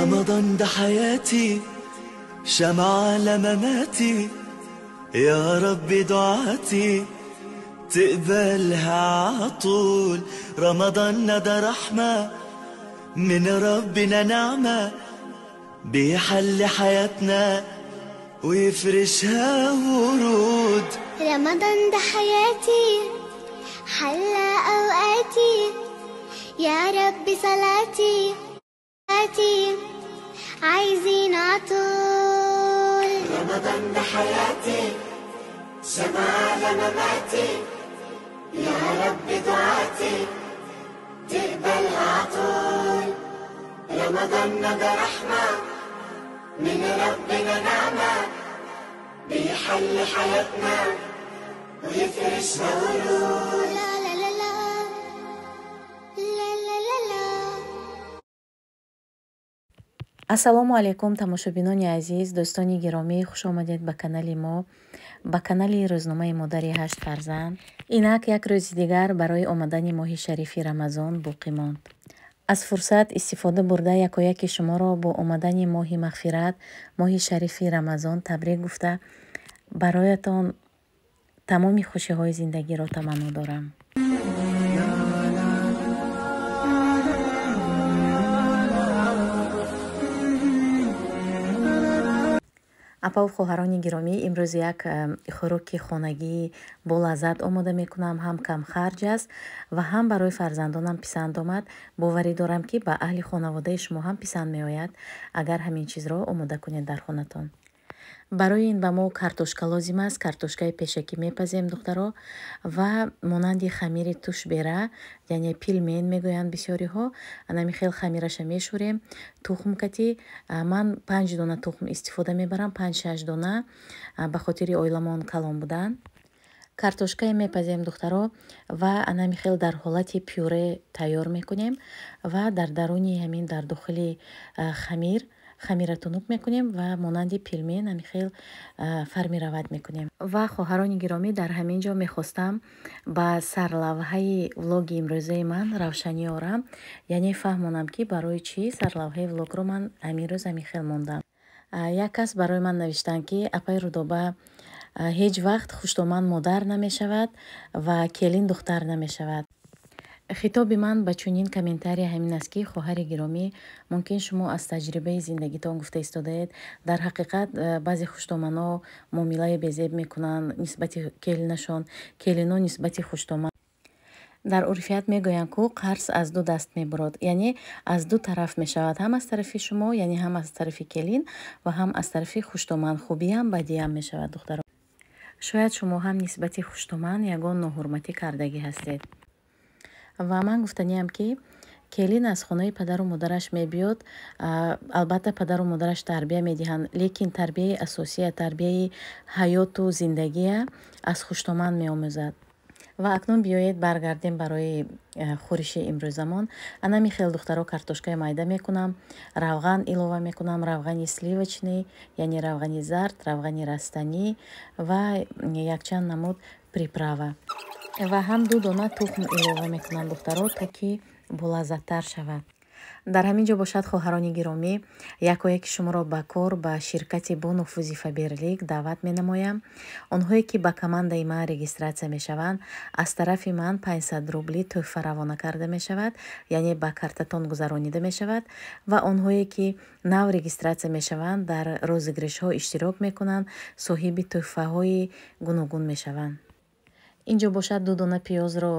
رمضان ده حياتي شمعة لمماتي يا رب دعاتي تقبلها عطول رمضان ده رحمة من ربنا نعمة بيحل حياتنا ويفرشها ورود. رمضان ده حياتي حلى أوقاتي يا رب صلاتي عايزين عطول. رمضان ده حياتي شمعة لمماتي يا رب دعاتي تقبلها عطول. رمضان ده رحمة من ربنا نعمة بيحل حياتنا ويفرشها ورود. لا لا لا لا لا لا لا. Ассалому алайкум, тамошобинони азиз, дӯстони гиромӣ, хуш омадед ба канали мо, ба канали рӯзномаи модари ҳашт фарзанд. Инак як рӯзи дигар барои омадани моҳи шарифи Рамазон боқӣ монд. Аз фурсат истифода бурда якояки шуморо бо омадани моҳи мағфират, моҳи шарифи Рамазон табрик гуфта, бароятон тамоми хушиҳои зиндагиро таманно дорам. Апаву хоҳарони гиромӣ, имрӯз як хӯроки хонагии болаззат омода мекунам, ҳам камхарҷ аст ва ҳам барои фарзандонам писанд омад. Боварӣ дорам, ки ба аҳли хонаводаи шумо ҳам писанд меояд, агар ҳамин чизро омода кунед дар хонатон. Барои ин ба мо картошка лозим аст. Картошкаи пешакӣ мепазем, духтаро, ва монанди хамири тушбера, яъне пилмен мегӯянд бисёриҳо, анами хел хамираша мешӯрем. Тухм кати ман 5 дона тухм истифода мебарам, 5-6 дона, ба хотири оиламон калон будан. Картошкае мепазем, духтаро, ва анами хел дар ҳолати пюре тайёр мекунем ва дар даруни ҳамин дар дохили хамир хамира тунук мекунем ва монанди пилмен ҳамин хел фармировать мекунем. Ва хоҳарони гиромӣ, дар ҳамин ҷо мехостам ба сарлавҳаи влоги имрӯзаи ман равшанӣ орам, яъне фаҳмонам, ки барои чӣ сарлавҳаи влогро ман ҳамин рӯз ҳамин хел мондам. Як кас барои ман навиштанд, ки апаи Рудоба, ҳеҷ вақт хуштоман модар намешавад ва келин духтар намешавад. Хитоби ман ба чунин комментария ҳамин аст, ки хоҳари гиромӣ, мумкин шумо аз таҷрибаи зиндагитон гуфта истодаед. Дар ҳақиқат баъзе хуштоманҳо муомилаи безеб мекунанд нисбати келинашон, келино нисбати хуштоман. Дар урфият мегӯянд, ку қарз аз ду даст мебурад, яъне аз ду тараф мешавад, ҳам аз тарафи шумо, яъне ҳам аз тарафи келин ва ҳам аз тарафи хуштоман. Хубиам бадиам мешавад, духтаро. Шояд шумо ҳам нисбати хуштоман ягон ноҳурматӣ кардагӣ ҳастед. Ва ман гуфтаниям, ки келин аз хонаи падару модараш мебиёд, албатта падару модараш тарбия медиҳанд, лекин тарбияи асосия, тарбияи ҳаёту зиндагия аз хуштоман меомӯзад. Ва акнун биёед баргардем барои хӯриши имрӯзамон. Анами хел, духтаро, картошкаи майда мекунам, равған илова мекунам, равғани сливочный, яъне равғани зард, равғани растанӣ ва якчанд намуд приправа. Ва ҳам 2 дона тухм илова мекунам, духтаро, то ки болаззаттар шавад. Дар ҳамин ҷо бошад, хоҳарони гиромӣ, якояки шуморо ба кор ба ширкати бонуфузи Фаберлик даъват менамоям. Онҳое ки ба командаи ман регистратсия мешаванд, аз тарафи ман 500 рубли тӯҳфа равона карда мешавад, яъне ба картатон гузаронида мешавад. Ва онҳое ки нав регистратсия мешаванд, дар розыгрышҳо иштирок мекунанд, соҳиби тӯҳфаҳои гуногун мешаванд. Инҷо бошад 2 дона пиёзро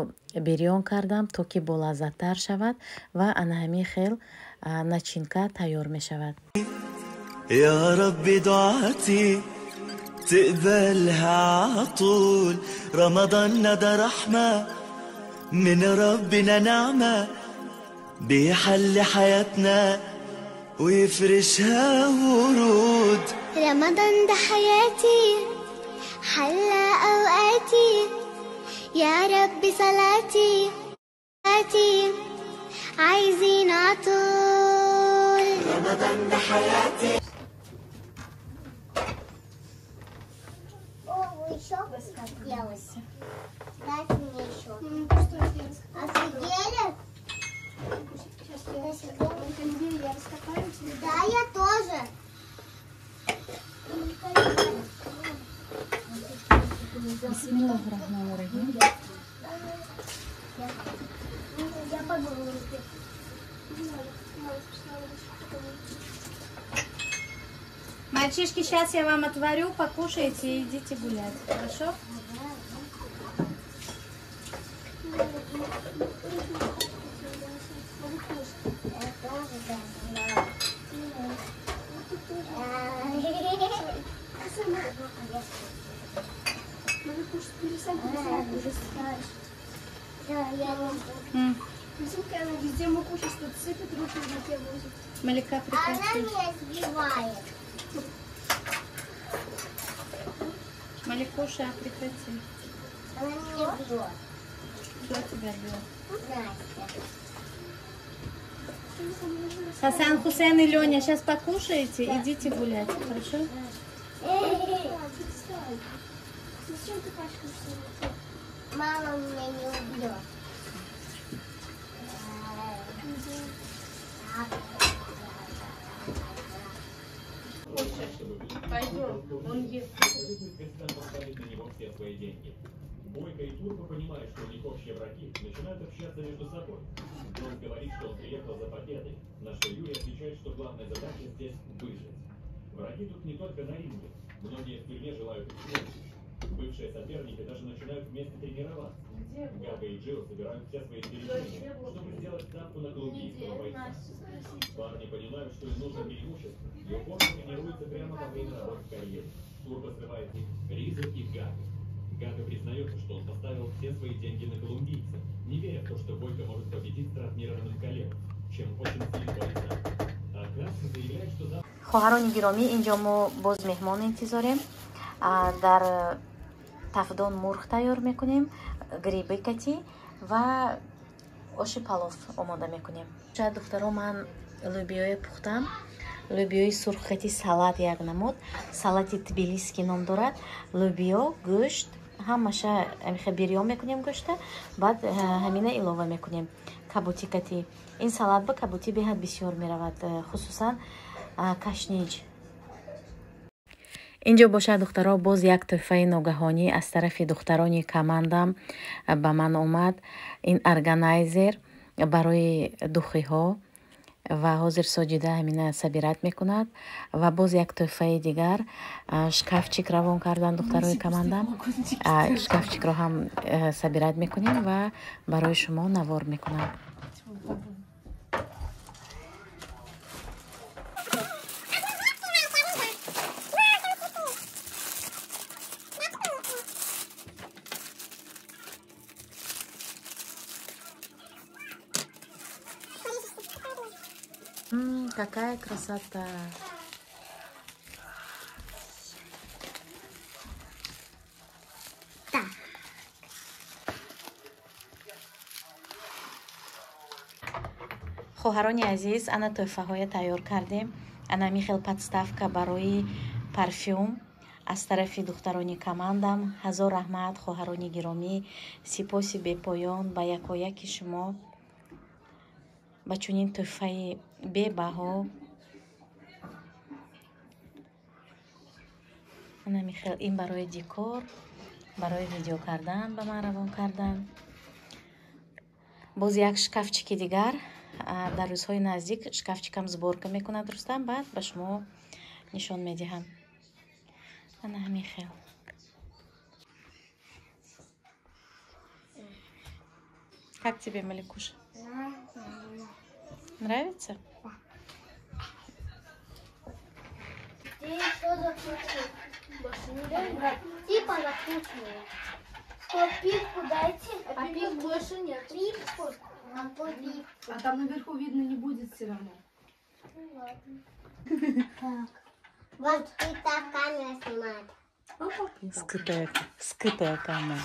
бирён кардам, то ки болаззаттар шавад ва ана ҳамин хел начинка тайёр мешавад. يا رب دعاتي تقبلها عطول رمضان ده رحمة من ربنا نعمة بيحل حياتنا ويفرشها ورود. رمضان ده حياتي حلى أوقاتي يا رب صلاتي عايزين عطول. رمضان ده حياتي. Офигели? Бисмиллоҳи раҳмони раҳим. Я помыла руки. Мальчишки, сейчас я вам отварю, покушайте и идите гулять. Хорошо? Она везде муку сейчас тут сыпет, руки в руке возит. Малика, прекрати. Она меня сбивает. Маликуша, прекрати. Она меня бьет. Кто тебя бьет? Настя. Хасан, Хусейн и Леня, сейчас покушаете, идите гулять, хорошо? Зачем ты пачкаешься? Мама меня не убьет. Пойдем, он ест. Поставить на него все свои деньги. Бойко и Турбо понимают, что у них общие враги, начинают общаться между собой. Джон говорит, что он приехал за победой, на что Юрий отвечает, что главная задача здесь выжить. Враги тут не только на ринге. Многие в тюрьме желают их смерти. Бывшие соперники даже начинают вместе тренироваться. Гага и Джилл собирают все свои сбережения, чтобы сделать ставку на колумбийского бойца. Парни понимают, что им нужно преимущество, и упорно тренируются прямо во время работы в карьере. Турбо срывает их Риза и Гага. Гага признается, что он поставил все свои деньги на колумбийца, не веря в то, что Бойко может победить с травмированным коленом, чем очень сильно боится. А Красный заявляет, что за... Хоҳарони гиромӣ, инҷо мо боз меҳмон интизорем. Дар тафдон мурғ тайёр мекунем, гриби кати ва оши палов омода мекунем. Шояд духтаро, ман лӯбиёе пухтам. Лӯбиёи сурхкати салат як намуд, салати тбилиски ном дорад. Лӯбиё, гӯшт, ҳамаша амихе бирён мекунем гӯшта, баъд ҳамина илова мекунем кабути кати. Ин салат ба кабути беҳад бисёр меравад, хусусан кашниҷ. Инҷо бошад, духтаро, боз як тӯҳфаи ногаҳонӣ аз тарафи духтарони командам ба ман омад. Ин органайзер барои духиҳо ва ҳозир Соҷида ҳамина собирать мекунад. Ва боз як тӯҳфаи дигар, шкафчик равон кардан духтарои командам. Шкафчикро ҳам собирать мекунем ва барои шумо навор мекунам. Какая красота! Да. Хоҳарони азиз, ана тӯҳфаҳоя тайёр кардем. Ана михел подставка барои парфюм аз тарафи духтарони командам. Ҳазор раҳмат, хоҳарони гиромӣ, сипоси бепоён ба якояки шумо ба чунин тӯҳфаи бебаҳо. Ана михел ин барои декор, барои видео кардан ба ман равон кардан. Боз як шкафчики дигар дар рӯзҳои наздик шкафчикам сборка мекунад Рустам, баъд ба шумо нишон медиҳам. Ана ҳамин хел. Как тебе, Маликуша? Нравится? Да. Ты что закрутил? Типа накручивала. Что, пипку дайте? А пипку больше нет. Пипку? А там наверху видно не будет все равно. Ну ладно. Так. Вот и так камера снимает. Скрытая камера.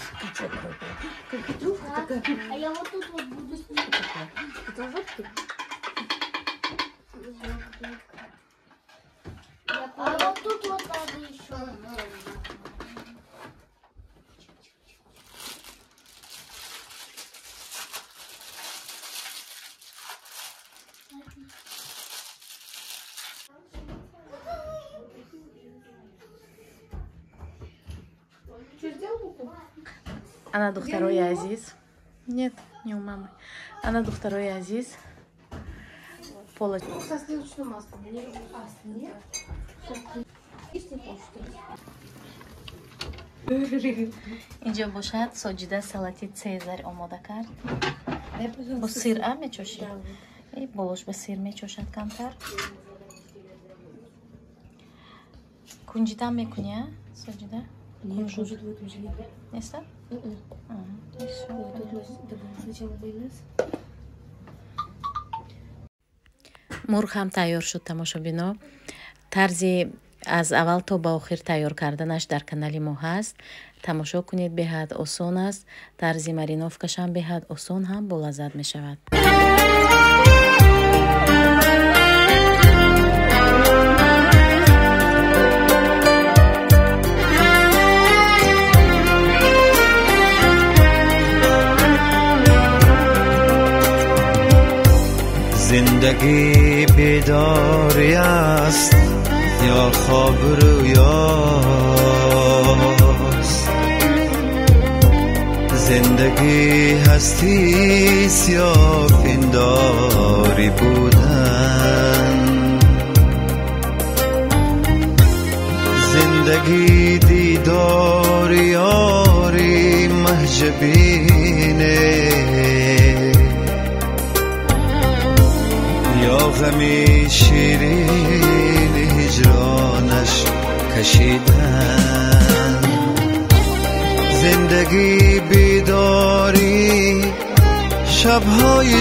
А я вот тут вот буду снимать. Это вот тут? А вот тут вот надо еще. Что, сделал укол? Ана, духтарои азиз. Нет, не у мамы. Ана, духтарои азиз. Пола. Со сливочным маслом. Нет? Есть не хочешь? Инҷо бошад, Соҷида салати Цезарь омода кард. Бо сир а мечошӣ? Болош ба сир мечошад камтар. Кунҷидам мекунӣ, а, Соҷида? Кунжут в этом же нет. Неста? Сначала майонез. Мурғ ҳам тайёр шуд, тамошобино. Тарзи аз аввал то ба охир тайёр карданаш дар канали мо ҳаст, тамошо кунед. Беҳад осон аст тарзи мариновкашам, беҳад осон ҳам болаззат мешавад. زندگی بیداری است یا خواب رویاست، زندگی هستیست یا پنداری بودن، زندگی دیدار یاری مهجبینه یا غمی شیرین هجرانش کشیدن، زندگی بیداری شبهای